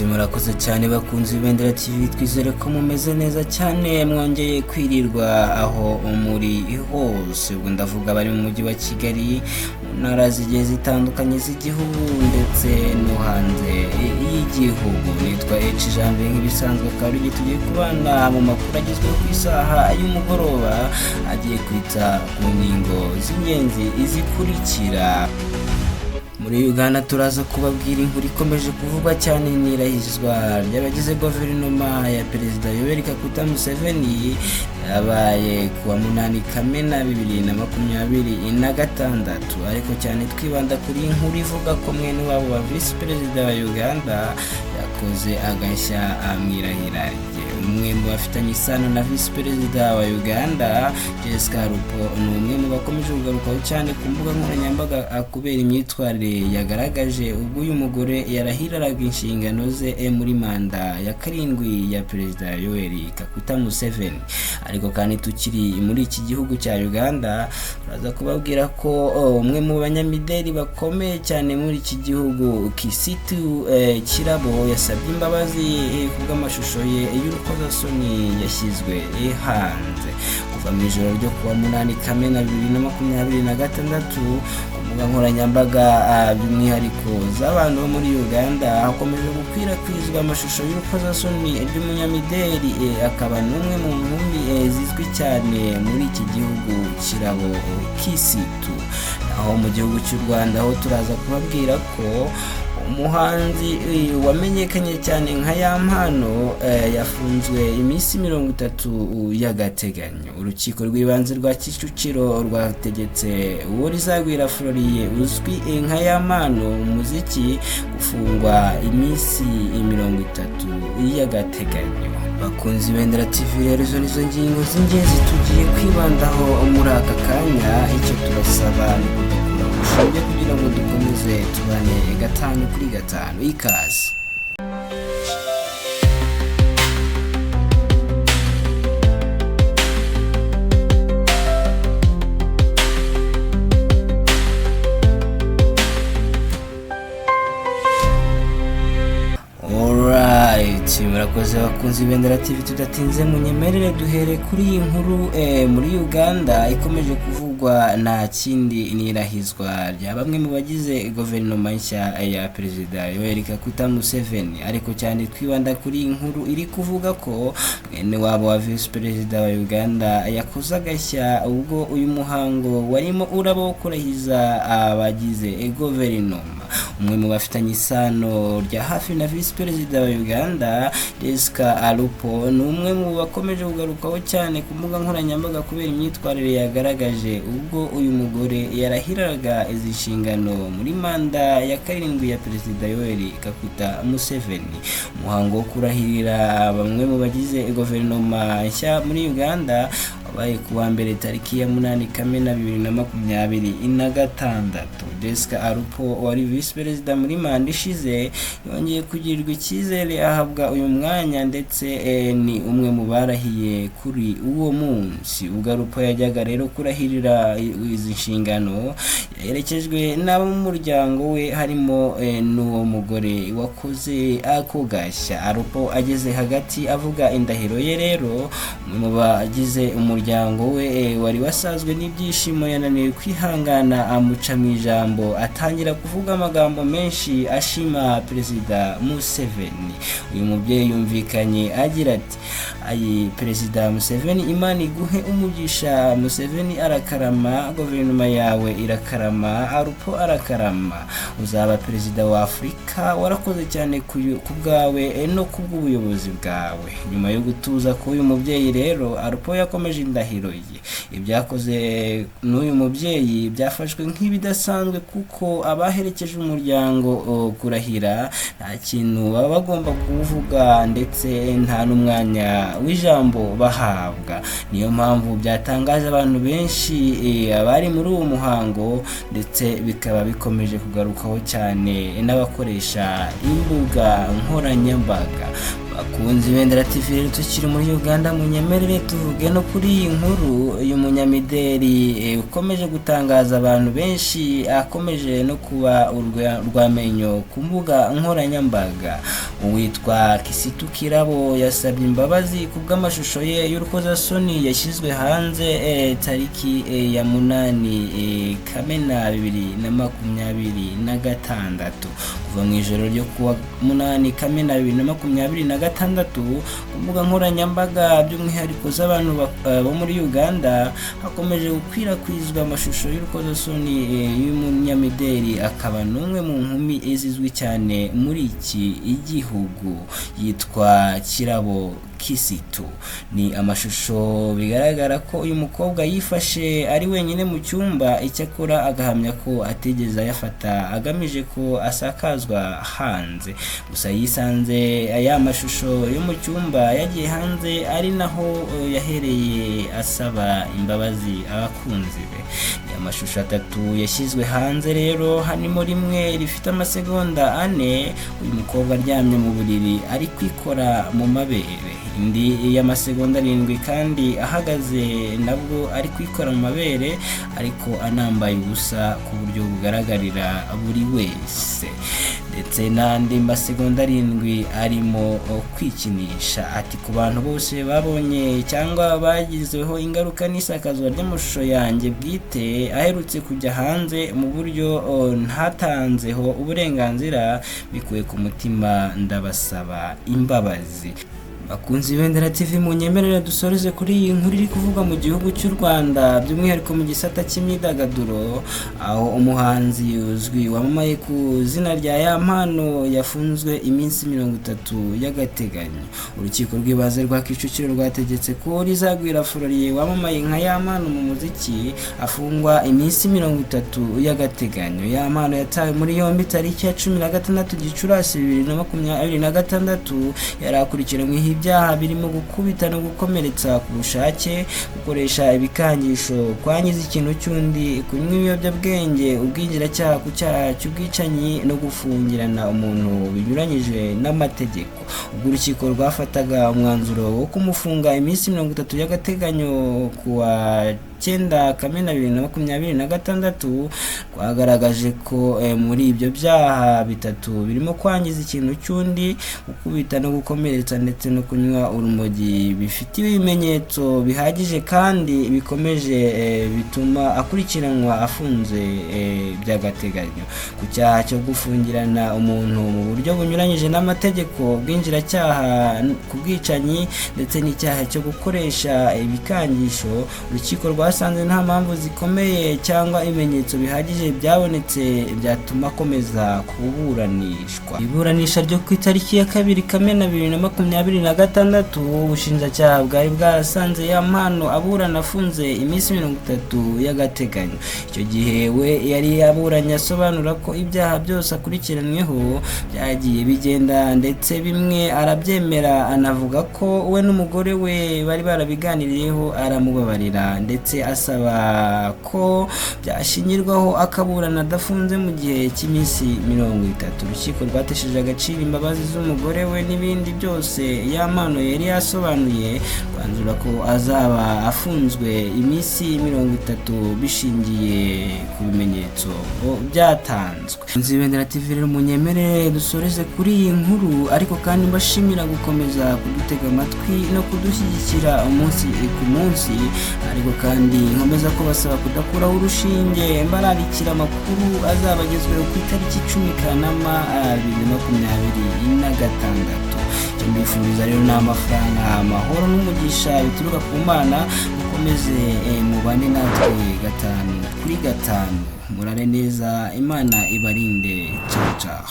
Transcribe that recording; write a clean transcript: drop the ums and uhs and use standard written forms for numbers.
Alright, murakoze cyane bakunze Ibendera TV. Twizere ko mumeze neza cyane, mwongeye kwirirwa aho muri hose. Ubwo ndavuga bari mu mujyi wa Kigali, mu ntara zigiye zitandukanye z'igihugu ndetse no hanze y'igihugu. Nitwa H Janvier, nk'ibisanzwe akaba ari tugiye kubana mu makuru agezweho ku isaha y'umugoroba, agiye kwita ku ngingo z'ingenzi izikurikira. Muri Uganda turaza kubabwira inkuru ikomeje kuvugwa cyane, n'irahizwa ry'abagize guverinoma ya Perezida Yoweri Kaguta Museveni yabaye kuwa 8 Kamena 2026, ariko cyane twibanda kuri iyi nkuru ivuga ko mwene wabo wa Visi Perezida wa Uganda yakoze agashya amwirahira rye. Umwe mu bafitanye isano na Visi Perezida wa Uganda, Jessica Alupo, ni umwe mu bakomeje kugarukaho cyane ku mbuga nkoranyambaga kubera imyitwarire yagaragaje ubwo uyu mugore yarahiraraga inshingano ze muri manda ya karindwi ya Perezida Yoweri Kaguta Museveni. Ariko kandi tukiri muri iki gihugu cya Uganda, turaza kubabwira ko umwe mu banyamideli bakomeye cyane muri iki gihugu, Kisitu Kirabo, yasabye imbabazi kubw'amashusho ye y'urukozasoni yashyizwe hanze kuva mu ijoro ryo kuwa 8 Kamena 2026. Ku mbuga nkoranyambaga, by'umwihariko z'abantu bo muri Uganda, hakomeje gukwirakwizwa amashusho y'urukozasoni ry'umunyamideli akaba n'umwe mu nkumi zizwi cyane muri iki gihugu, Kirabo Kisitu. Naho mu gihugu cy'u Rwanda ho turaza kubabwira ko umuhanzi wamenyekanye cyane nka Yampano yafunzwe iminsi 30 y'agateganyo. Urukiko rw'ibanze rwa Kicukiro rwategetse uwo Rizagwira Floriye uzwi nka Yampano umuziki gufungwa iminsi 30 y'agateganyo. Bakunze Ibendera TV rero, izo nizo ngingo z'ingenzi tugiye kwibandaho muri aka kanya. Icyo tubasaba ni kudukura urushinge kugira ngo dukomeze tubane gatanu kuri gatanu. Ikaze. Alright, murakoze bakunze Ibendera TV. Tudatinze, munyemerere duhere kuri iyi nkuru muri Uganda ikomeje kuvugwa, nta kindi n'irahizwa rya bamwe mu bagize guverinoma nshya ya Perezida Yoweri Kaguta Museveni. Ariko cyane twibanda kuri iyi nkuru iri kuvuga ko mwene wabo wa Visi Perezida wa Uganda yakoze agashya ubwo uyu muhango warimo uraba wo kurahiza abagize guverinoma. Umwe mu bafitanye isano rya hafi na Visi Perezida wa Uganda, Jessica Alupo, ni umwe mu bakomeje kugarukaho cyane ku mbuga nkoranyambaga kubera imyitwarire yagaragaje ubwo uyu mugore yarahiraga izi nshingano muri manda ya karindwi ya Perezida Yoweri Kaguta Museveni. Umuhango wo kurahirira bamwe mu bagize guverinoma nshya muri Uganda wabaye ku wa mbere tariki ya 8 Kamena 2026. Jessica Alupo wari Visi Perezida muri manda ishize yongeye kugirirwa icyizere ahabwa uyu mwanya, ndetse ni umwe mu barahiye kuri uwo munsi. Ubwo Alupo yajyaga rero kurahirira izi nshingano, yaherekejwe n'abo mu muryango we, harimo n'uwo mugore wakoze ako gashya. Alupo ageze hagati avuga indahiro ye rero, umwe mu bagize umuryango we wari wasazwe n'ibyishimo yananiwe kwihangana, amuca mu ijambo, atangira kuvuga amagambo menshi ashima Perezida Museveni. Uyu mubyeyi yumvikanye agira ati: "Ayi Perezida Museveni, Imana iguhe umugisha. Museveni arakarama, guverinoma yawe irakarama, Alupo arakarama, uzaba perezida wa Afurika. Warakoze cyane ku bwawe no ku bw'ubuyobozi bwawe." Nyuma yo gutuza k'uyu mubyeyi rero, Alupo yakomeje indahiro ye. Ibyakoze n'uyu mubyeyi byafashwe nk'ibidasanzwe, kuko abaherekeje umuryango kurahira nta kintu baba bagomba kuvuga, ndetse nta n'umwanya w'ijambo bahabwa. Niyo mpamvu byatangaje abantu benshi abari muri uwo muhango, ndetse bikaba bikomeje kugarukaho cyane n'abakoresha imbuga nkoranyambaga. Bakunzi Ibendera TV, rero tukiri muri Uganda, munyemerere tuvuge no kuri iyi nkuru y'umunyamideli ukomeje gutangaza abantu benshi, akomeje no kuba urw'amenyo ku mbuga nkoranyambaga. Uwitwa Kisitu Kirabo yasabye imbabazi ku bw'amashusho ye y'urukozasoni yashyizwe hanze tariki ya 8 Kamena 2026. Kuva mu ijoro ryo kuwa 8 Kamena 2026, ku mbuga nkoranyambaga by'umwihariko z'abantu bo muri Uganda hakomeje gukwirakwizwa amashusho y'urukozasoni y'umunyamideli akaba n'umwe mu nkumi zizwi cyane muri iki gihugu, yitwa Kirabo Kisitu. Ni amashusho bigaragara ko uyu mukobwa yifashe ari wenyine mu cyumba, icyakora agahamya ko atigeze ayafata agamije ko asakazwa hanze. Gusa yisanze aya mashusho yo mu cyumba yagiye hanze, ari naho yahereye asaba imbabazi abakunzi be. Ni amashusho atatu yashyizwe hanze rero, harimo rimwe rifite amasegonda 4 uyu mukobwa aryamye mu buriri ari kwikora mu mabere, indi y'amasegonda 7 kandi ahagaze nabwo ari kwikora mu mabere ariko anambaye ubusa ku buryo bugaragarira buri wese, ndetse n'andi masegonda 7 arimo kwikinisha. Ati: "Ku bantu bose babonye cyangwa bagizweho ingaruka n'isakazwa ry'amashusho yanjye bwite aherutse kujya hanze mu buryo ntatanzeho uburenganzira, bikuye ku mutima ndabasaba imbabazi." Bakunzi Ibendera TV, munyemerere dusoreze kuri iyi nkuru iri kuvugwa mu gihugu cy'u Rwanda, by'umwihariko mu gisata cy'imyidagaduro, aho umuhanzi uzwi wamamaye ku izina rya Yampano yafunzwe iminsi 30 y'agateganyo. Urukiko rw'ibanze rwa Kicukiro rwategetse ko Rizagwira Floriye wamamaye nka Yampano mu muziki afungwa iminsi 30 y'agateganyo. Yampano yatawe muri yombi tariki ya 16 Gicurasi 2026, yari akurikiranyweho ibyaha birimo gukubita no gukomeretsa ku bushake, gukoresha ibikangisho, kwangiza ikintu cy'undi, kunywa ibiyobyabwenge, ubwinjiracyaha ku cyaha cy'ubwicanyi no gufungirana umuntu binyuranyije n'amategeko. Ubwo urukiko rwafataga umwanzuro wo kumufunga iminsi 30 y'agateganyo kuwa 9 Kamena 2026, rwagaragaje ko muri ibyo byaha bitatu birimo kwangiza ikintu cy'undi, gukubita no gukomeretsa ndetse no kunywa urumogi bifite ibimenyetso bihagije kandi bikomeje bituma akurikiranwa afunze by'agateganyo. Ku cyaha cyo gufungirana umuntu mu buryo bunyuranyije n'amategeko, ubwinjiracyaha ku bwicanyi ndetse n'icyaha cyo gukoresha ibikangisho, urukiko rwasanze nta mpamvu zikomeye cyangwa ibimenyetso bihagije byabonetse byatuma akomeza kuburanishwa. Iburanisha ryo ku itariki ya 2 Kamena 2026, ubushinjacyaha bwari bwarasanze Yampano aburana afunze iminsi 30 y'agateganyo. Icyo gihe we yari yaburanye asobanura ko ibyaha byose akurikiranyweho byagiye bigenda, ndetse bimwe arabyemera, anavuga ko we n'umugore we bari barabiganiriyeho aramubabarira, ndetse asaba ko byashingirwaho akaburana adafunze mu gihe cy'iminsi 30. Urukiko rwatesheje agaciro imbabazi z'umugore we n'ibindi byose Yampano yari yasobanuye, rwanzura ko azaba afunzwe iminsi 30 bishingiye ku bimenyetso byatanzwe. Ibendera TV rero munyemerere dusoreze kuri iyi nkuru, ariko kandi mbashimira gukomeza kudutega amatwi no kudushyigikira umunsi ku munsi, ariko kandi nkomeza kubasaba kudakuraho urushinge, mbararikira amakuru azaba agezweho ku itariki 10 Kanama 2026. Icyo mbifuriza rero ni amafaranga, amahoro n'umugisha bituruka ku Mana. Mukomeze mubane natwe 5 kuri 5. Murare neza, Imana ibarinde. Ciao ciao.